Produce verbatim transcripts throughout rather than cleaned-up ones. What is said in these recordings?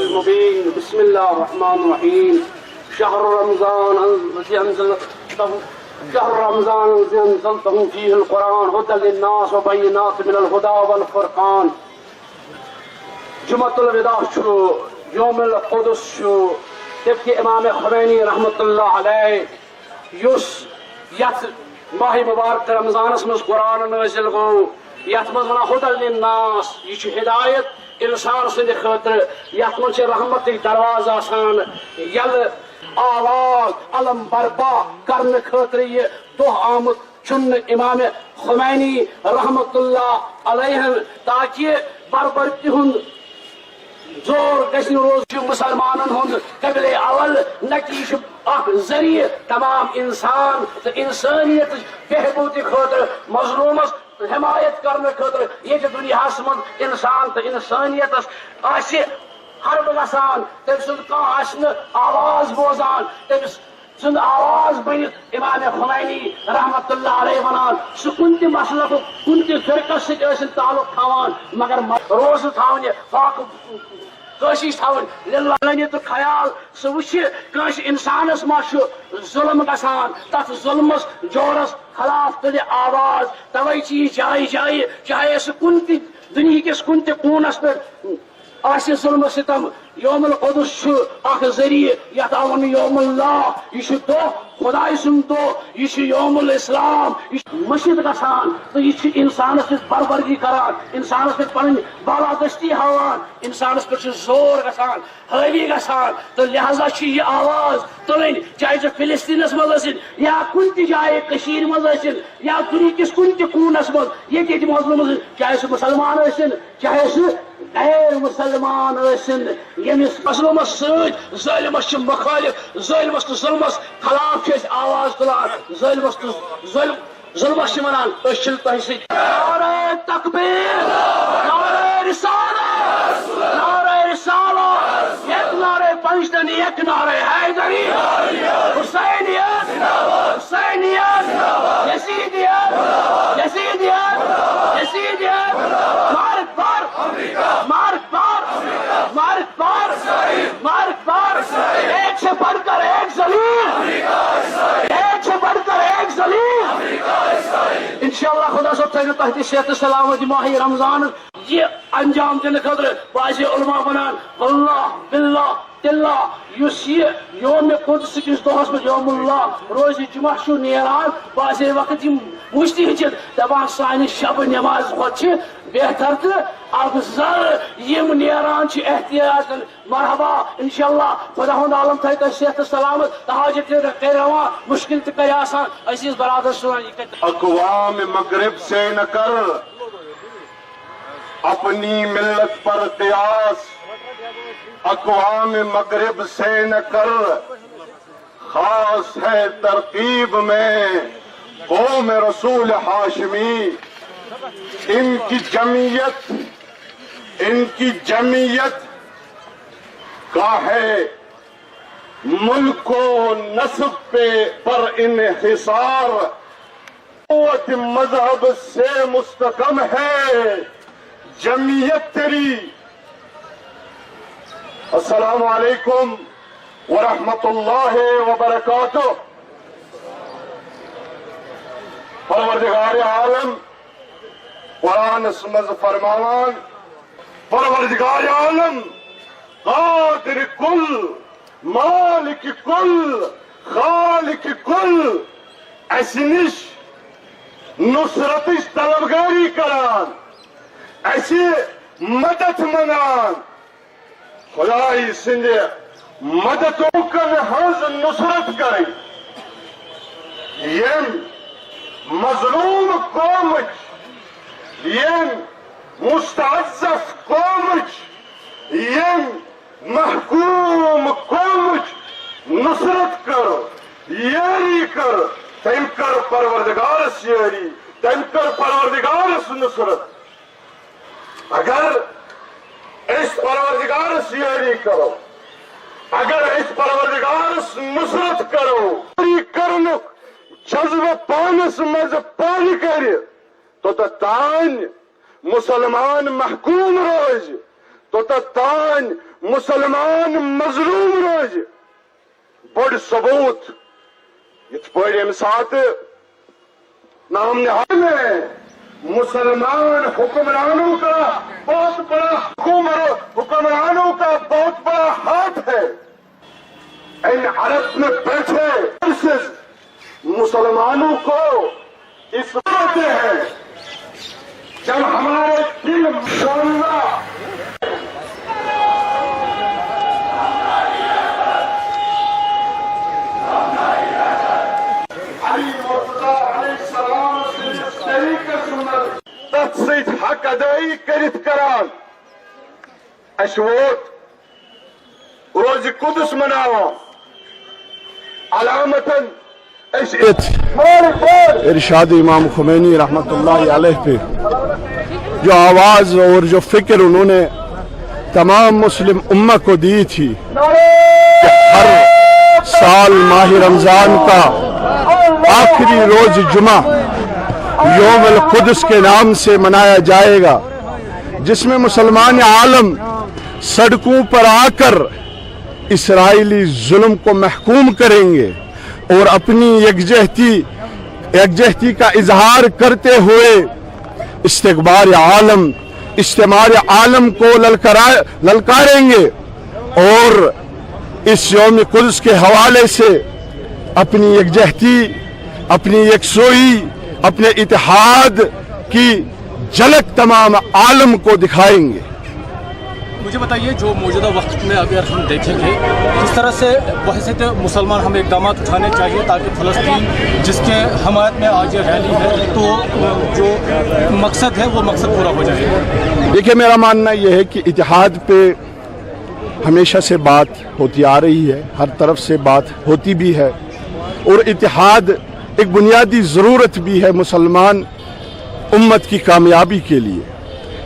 مبين. بسم الله الرحمن الرحيم. شهر رمضان الذي أنزل، شهر رمضان الذي أنزلته فيه القرآن هدى للناس وبينات من الهدى والفرقان. جمعۃ الوداع چھُ، یوم القدس چھُ، جبکہ امام خمینی رحمۃ اللہ علیہ یُس یتھ ماہ مبارک رمضانس منٛز قرآن نٲزِل گوٚو، یتھ منٛز ونان ہدی للناس، یہِ چھُ ہدایت انسان سٕنٛدِ خٲطرٕ، یتھ منٛز چھِ رحمتٕکۍ دروازٕ آسان یلہٕ، آواز علم برپا کرنہٕ خٲطرٕ یہِ دۄہ آمُت چُننہٕ امام خمینی رحمۃ اللہ علیہ، تاکہ بربرتی ہُنٛد زور گژھِ نہٕ روزُن، یہِ چھُ مسلمانن ہُنٛد قبلِ اول، نہ کہِ یہِ چھُ اکھ ذٔریعہٕ تمام انسان تہٕ انسٲنیتٕچ بہبوٗدی خٲطرٕ، مظلومس حمایت کرنہٕ خٲطرٕ۔ ییٚتہِ دُنیاہس منٛز انسان تہٕ انسٲنیتس آسہِ حرب گژھان، تٔمۍ سُنٛد کانٛہہ آسہِ نہٕ آواز بوزان، تٔمِس سُنٛد آواز بٔنِتھ امام خمینی رحمت اللہ علیہ ونان، سُہ کُنہِ تہِ مسلکُک، کُنہِ تہِ فرقس سۭتۍ ٲسِن تعلق تھاوان، مگر م-، روزٕ تھاونہِ، فاقہٕ کٲشِش تھاوٕنۍ للہ تہٕ خیال، سُہ وٕچھِ کٲنٛسہِ انسانس ما چھُ ظُلم گژھان، تتھ ظُلمس جورس خلاف تُلہِ آواز۔ توے چھِ یہِ جایہِ جایہِ، چاہے سُہ کُنہِ تہِ دُنہِکِس کُنہِ تہِ کوٗنس پٮ۪ٹھ آسہِ ظلم و ستم، یوم القدس چھُ اکھ ذٔریعہٕ، یتھ آو وننہٕ یوم اللہ، یہِ چھُ دۄہ خدایہِ سُنٛد دۄہ، یہِ چھُ یوم الاسلام، یہِ چھُ مٔشِتھ گژھان تہٕ یہِ چھُ انسانس پٮ۪ٹھ بربری کران، انسانس پٮ۪ٹھ پنٕنۍ بالادستی ہاوان، انسانس پٮ۪ٹھ چھُ زور گژھان، حٲوی گژھان، تہٕ لہذا چھُ یہِ آواز تُلٕنۍ، چاہے سُہ فلسطینس منٛز ٲسِن یا کُنہِ تہِ جایہِ کٔشیٖرِ منٛز ٲسِن یا دُنیہکِس کُنہِ تہِ کوٗنس منٛز، ییٚتہِ ییٚتہِ مظلوم ٲسِن، چاہے سُہ مسلمان ٲسِن، چاہے سُہ غیر مسلمان ٲسِن، ییٚمِس مظلومس سۭتۍ ظٲلمس چھِ مخالف، ظٲلمس تہٕ ظلمس خلاف چھِ أسۍ آواز تُلان، ظٲلمس تہٕ ظٲلم، ظلمس چھِ ونان، أسۍ چھِنہٕ تۄہہِ سۭتۍ۔ نعرہ تکبیر، نعرہ رسالت، نعرہ رسالت، یک نعرہ پنجتنی، یک نعرہ حیدری، حسینیت، حسینیت، یزیدیت، یزیدیت، یزیدیت، مارک بار، مارک بار، مارک بار، مارک بار، ایک سے بڑھ کر ایک ذلیل، ایک سے بڑھ کر ایک ذلیل۔ انشاءاللہ خدا صٲب تھٲینو تۄہہِ تہِ صحت تہٕ سلامتی ماہِ رمضان۔ یہِ انجام دِنہٕ خٲطرٕ بعض علماء ونان، واللہ باللہ تاللہ، یُس یہِ یوم قدس کِس دۄہس پٮ۪ٹھ یوم اللہ روزِ جمعہ چھُ نیران، بعضے وقت یِم مجتہد چھِ دپان، سانہِ شب نماز کھۄتہٕ چھِ بہتر تہٕ افضل یِم نیران چھِ احتیاط۔ مرحبا، انشاءاللہ خدا ہُنٛد عالم تھایہِ تۄہہِ صحت تہٕ سلامت، تہٕ حاجت تہِ کرِ روا، مشکل تہِ کرِ آسان۔ عزیز برادر سون، یہِ کتہِ اقوام مغرب سے نہ کر اپنی ملت پر قیاس، اقوام مغرب سے نہ کر، خاص ہے ترکیب میں قوم رسول ہاشمی۔ ان کی جمعیت، ان کی جمعیت کا ہے ملک و نسب پہ پر انحصار۔ قوت مذہب سے مستحکم ہے جمعیت تیری۔ السلام علیکم ورحمۃ اللہ وبرکاتہ۔ پروردگار عالم قرآنس منٛز فرماوان، پروردگار عالم، قادر کل، مالک کل، خالق کل، اسہِ نِش نصرتٕچ طلبگٲری کران، اسہِ مدد منگان، خدای سٕنٛدِ مدتُکن ہٕنٛز نصرت کرٕنۍ۔ ییٚمۍ مظلوم قومٕچ، ییٚمۍ مستضعف قومٕچ، ییٚمۍ محکوم قومٕچ نصرت کٔر، یٲری کٔر، تٔمۍ کٔر پروردگارس یٲری، تٔمۍ کٔر پروردگارس نصرت۔ اگر أسۍ پروردگارس یٲری کرو، اگر أسۍ پروردگارس نصرت کرو، یٲری کرنُک جذبہٕ پانس منٛز پٲدٕ کرِ، توٚتتھ تام مسلمان محکوم روزِ، توٚتتھ تام مسلمان مظلوم روزِ۔ بوٚڑ ثبوت، یِتھ پٲٹھۍ ییٚمہِ ساتہٕ نام نہاد میں مسلمان حکمرانوں کا بہت بڑا حکمر-، حکمرانوں کا بہت بڑا ہاتھ ہے۔ ان عرب میں بیٹھے مسلمانوں کو اس وقت ہے، جب ہمارے دل، انشاءاللہ، علی مرتضیٰ علیہ السلام سے اس طریقے سنت، تتھ سۭتۍ حق ادٲیی کٔرِتھ کران۔ اسہِ ووت روزِ قدس مناوان، علامتاً أسۍ ارشاد امام خمینی رحمت اللہ علیہ پہ جو آواز اور جو فکر انہوں نے تمام مسلم امہ کو دی تھی کہ ہر سال ماہ رمضان کا آخری روز جمعہ یوم القدس کے نام سے منایا جائے گا، جس میں مسلمان عالم سڑکوں پر آ کر اسرائیلی ظلم کو محکوم کریں گے اور اپنی یکجہتی، یکجہتی کا اظہار کرتے ہوئے استکبار عالم، استعمار عالم کو للکارا-، للکاریں گے اور اس یوم قدس کے حوالے سے اپنی یکجہتی، اپنی یکسوئی، اپنے اتحاد کی جھلک تمام عالم کو دکھائیں گے۔ مجھے بتائیے، جو موجودہ وقت میں اگر ہم دیکھیں گے، کس طرح سے بحیثیت مسلمان ہمیں اقدامات اٹھانے چاہیے تاکہ فلسطین، جس کے حمایت میں آج یہ ریلی ہے، تو جو مقصد ہے وہ مقصد پورا ہو جائے؟ دیکھیے، میرا ماننا یہ ہے کہ اتحاد پہ ہمیشہ سے بات ہوتی آ رہی ہے، ہر طرف سے بات ہوتی بھی ہے، اور اتحاد ایک بنیادی ضرورت بھی ہے مسلمان امت کی کامیابی کے لیے۔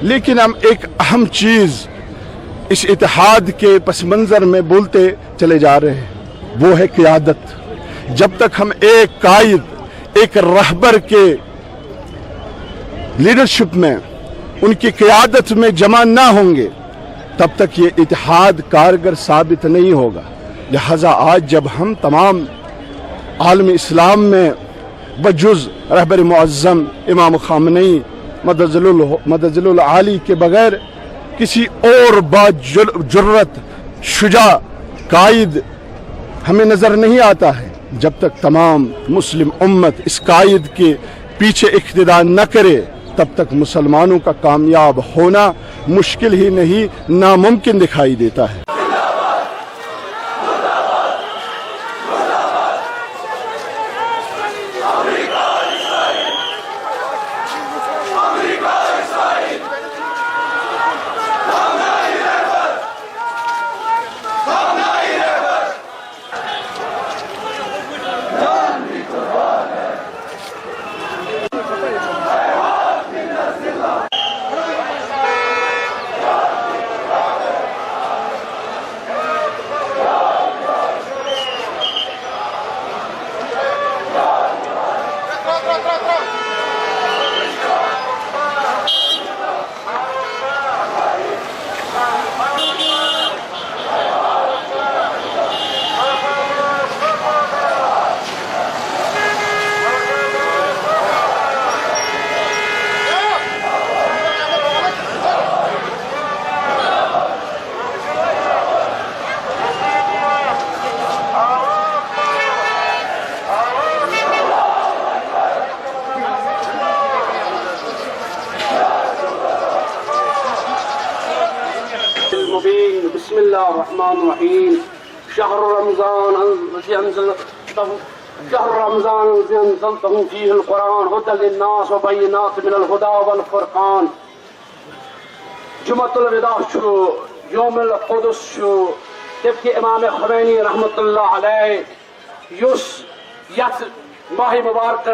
لیکن ہم ایک اہم چیز اس اتحاد کے پس منظر میں بولتے چلے جا رہے ہیں، وہ ہے قیادت۔ جب تک ہم ایک قائد، ایک رہبر کے لیڈرشپ میں، ان کی قیادت میں جمع نہ ہوں گے، تب تک یہ اتحاد کارگر ثابت نہیں ہوگا۔ لہذا آج جب ہم تمام عالم اسلام میں بجز رہبر معظم امام خامنئی مدظل العالی کے بغیر کسی اور با جر-، جرت، شجاع قائد ہمیں نظر نہیں آتا ہے، جب تک تمام مسلم امت اس قائد کے پیچھے اقتدا نہ کرے، تب تک مسلمانوں کا کامیاب ہونا مشکل ہی نہیں، ناممکن دکھائی دیتا ہے۔ المبين. بسم الله الرحمن الرحيم. شهر رمضان الذي أنزل، شهر رمضان الذي أنزلته فيه القرآن هدى للناس وبينات من الهدى والفرقان. جمعة الوداع چھُ، یوم القدس چھُ، جبکہ امام خمینی رحمۃ اللہ علیہ یُس یتھ ماہ مبارک